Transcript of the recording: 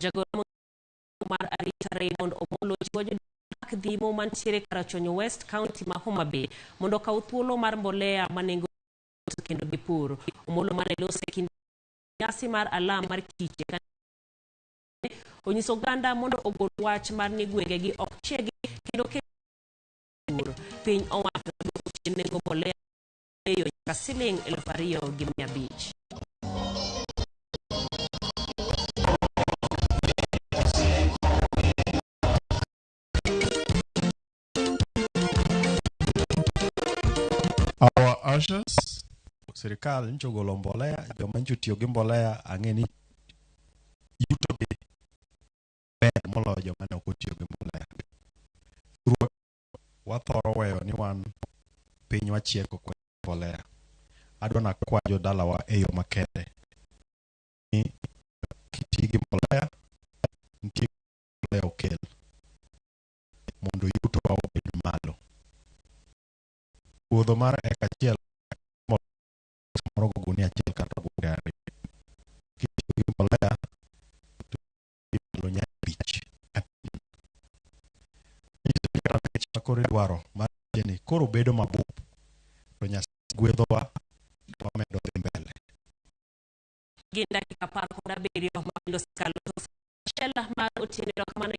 Jagoro mar arita Raymond Omolo jiwo jodak dhimo mantiere Karachuonyo West, County ma Homa Bay mondo okaw thuolo mar mbolea ma nengo kendo gipur. Omolo mane loso e kinde nyasi mar alam mar kiche onyiso oganda mondo ogol wach mar ni gwengegi ok chiegi kendo pur. Piny owacho duoko chien nengo mbolea eyo nyaka siling 2,500. Our ushers. Sirikal ncho ogolo mbolea, joma ncho tiyo gi mbolea ang'e ni yuto gi ber moloyo joma ne ok otiyo gi mbolea. Thurwa wathoro weyo ni wan piny wachieko kod mbolea. Adwa nakwa jodalawa e yo makende ni kiti gi mbolea, nitie mbolea okel mondo yutowa obed malo. Puodho mar eka achiel samoro go gunia achiel kata gunia ariyo. Kitiyo gi mbolea to ibalo nya abich. Nyiso ni kata mich ma koro idwaro mar ni koro bedo mabup to Nyasaye gwedhowa to wamedo dhi mbele. Gin dakika 17 ma kendo osekalo achiel mar otieno. Erokamano.